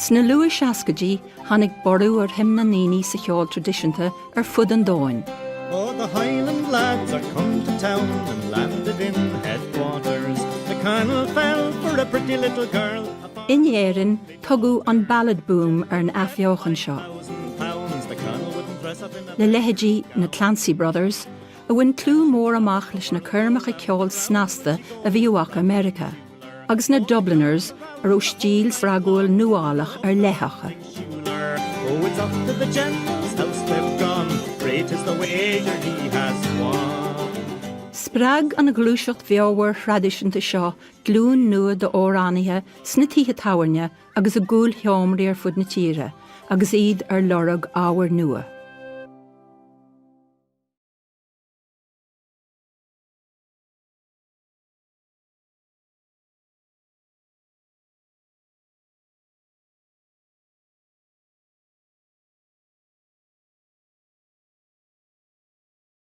Sna luath-seascaidí, tháinig borradh ar shuim na ndaoine sa cheol traidisiúnta ar fud an domhain. Oh the Highland lads are come to town and landed in headquarters The Colonel fell for a pretty little girl In Éirinn, tugadh an 'Ballad Boom' ar an athbheochan seo, le leithéidí na Clancy Brothers, a bhain clú mór amach leis na coirmeacha ceoil snasta a bhíodh acu i Meiriceá, agus na Dubliners, a raibh stíl spreagúil nuálach ar leith acu. Spreag an ghluaiseacht bheomhar thraidisiúnta seo glúin nua d'amhránaithe sna tithe tábhairne agus i gcúlsheomraí ar fud na tíre agus iad ar lorg ábhair nua.